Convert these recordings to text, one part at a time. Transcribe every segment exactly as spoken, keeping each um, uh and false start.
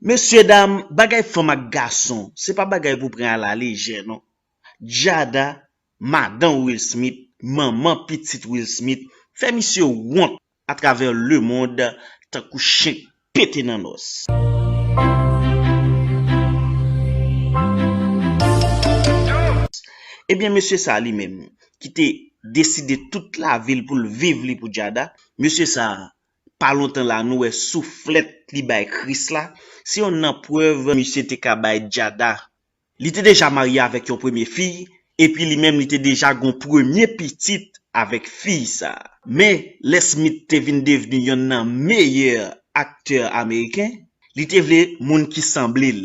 Mesye dam, bagay fanm ak gason, se pa bagay pou pran alalejè, non. Jada, madanm Will Smith, manman pitit Will Smith, fè misye wont atravè lemonn tankou chen k pete nan nòs. Ebyen, mesye sa a li menm, ki te deside tout lavi l pou l viv li pou Jada, mesye sa a, pa lontan la, nou wè souflèt li bay Chris la, se yonn nan prèv misye te ka bay Jada. Li te deja marye avèk yon premye fi, epi li menm li te deja gon premye pitit avèk fi sa. Men, lè Smith te vin devni yonn nan meyè aktè ameriken, li te vle moun ki sanble l.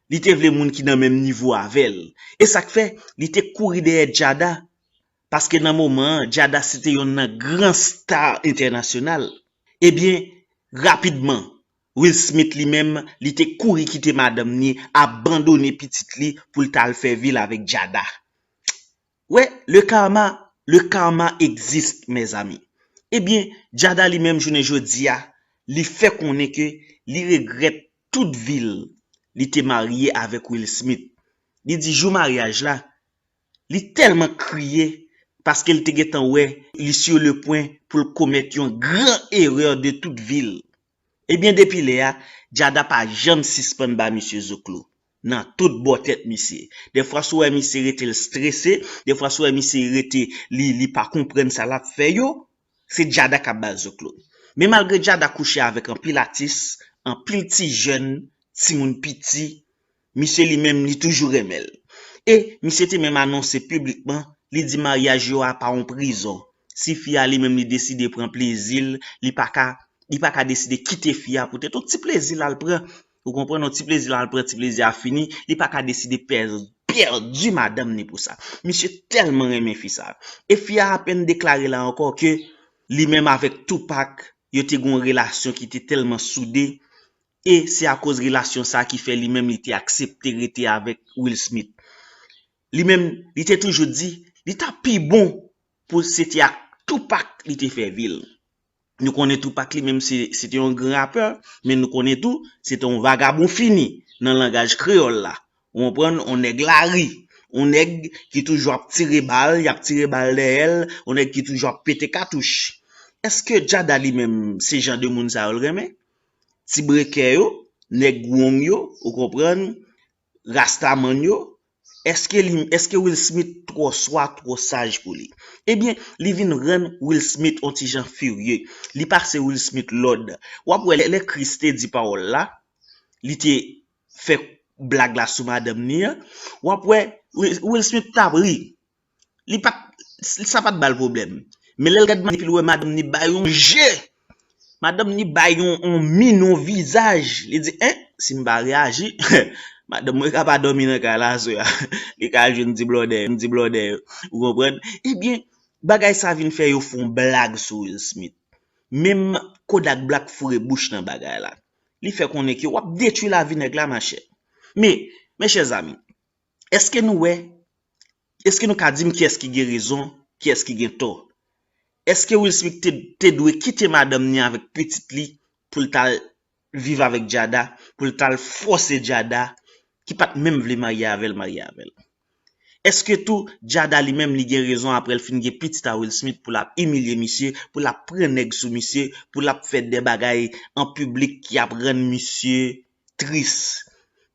Li te vle moun ki nan menm nivo avè l. E sa k fè, li te kouri dèyè Jada. Paske nan moman an, Jada se te yonn nan gran sta entènasyonal. Ebyen, rapidman, Will Smith li menm, li te kouri kite madanm ni, abandone pitit li pou l t al fè vi l avèk Jada. Wè, le karma, le karma existe, mes amis. Ebyen, Jada li menm jounen jodi a, li fè konnen ke li regrèt tout vi l, li te marye avèk Will Smith. Li di jou maryaj la, li tèlman kriye paske l te gentan wè li sur le point pou l komèt yon gran erè de tout vi l. Ebyen, depi lè a, Jada pa janm sispann ba misye zoklo. Nan tout bò tèt misye. Dèfwa si w wè misye rete l strese, dèfwa si w wè misye rete li, li pa konprann sa l ap fè yo, se Jada k ap ba l zoklo. Men malgre Jada kouche avèk anpil atis, anpil ti jèn, timoun piti, misye li menm li toujou renmen l. E misye te menm anonse piblikman, li di maryaj yo a pa yon prizon. Si fi a li menm li deside pran plezi l, li pa ka, li pa ka deside kite fi a poutèt yon ti plezi l al pran. Ou konprann, yon ti plezi l al pran, ti plezi a fini, li pa ka deside pè-, pèdi madanm ni pou sa. Misye tèlman renmen fi sa. E fi a apèn deklare la ankò ke li menm avèk Tupac, yo te gon relasyon ki te tèlman soude, e se akoz relasyon sa ki fè li menm li te aksepte rete avèk Will Smith. Li menm, li te toujou di, li ta pi bon pou se te ak Tupac li te fè vi l. Nou konnen Tupac li menm se, se te yon gran rapè, men nou konnen tou, se te yon vagabon fini nan langaj kreyòl la. Ou konprann? On nèg lari. On nèg ki toujou ap tire bal, y ap tire bal dèyè l, on nèg ki toujou ap pete katouch. Èske Jada li menm se jan de moun sa yo l renmen? Ti brekè yo, nèg wong yo, ou konprann? Rastaman yo, èske li, èske Will Smith twò swa, twò saj pou li? Ebyen, li vin rann Will Smith on ti jan firye. Li pase Will Smith lòd. W ap wè lè, lè Chris te di pawòl la, li te fè blag la sou madanm ni an, w ap wè Will, Will Smith t ap ri. Li pa t, sa pa t ba l pwoblèm. Men lè l gad madanm ni, epi l wè madanm ni bay yon je, madanm ni bay yon, yon min, yon vizaj. Li di, en, si m pa reyaji, madanm mwen ka pa dòmi nan kay la aswè a. Li ka jwenn ti blòdè, ti blòdè yo. Ou konprann? Ebyen, bagay sa vin fè yo fè yon blag sou Will Smith. Menm Kodak Black foure bouch nan bagay la. Li fè konnen ke w ap detwi lavi nèg la, machè. Men, mes chers amis, èske nou wè, èske nou ka di m kiyès ki gen rezon, kiyès ki gen tò? Èske Will Smith te, te dwe kite madanm ni avèk pitit li pou l t al viv avèk Jada, pou l t al fòse Jada, ki pa t menm vle marye avè l, marye avè l? Èske tou Jada li menm li gen rezon apre l fin gen pitit a Will Smith pou l ap imilye misye, pou l ap pran nèg sou misye, pou l ap fè de bagay an piblik ki ap rann misye tris?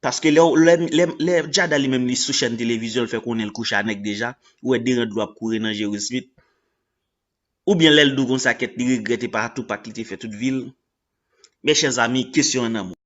Paske lè, lè, lè, lè Jada li menm li sou chèn televizyon, l fè konnen l kouche a nèg deja, ou wè deran dlo ap kouri nan je Will Smith. Oubyen lè l di w konsa kèt li regrèt e pa Tupac li te fè tout vi l. Mes chers amis, kesyon an nan mwen.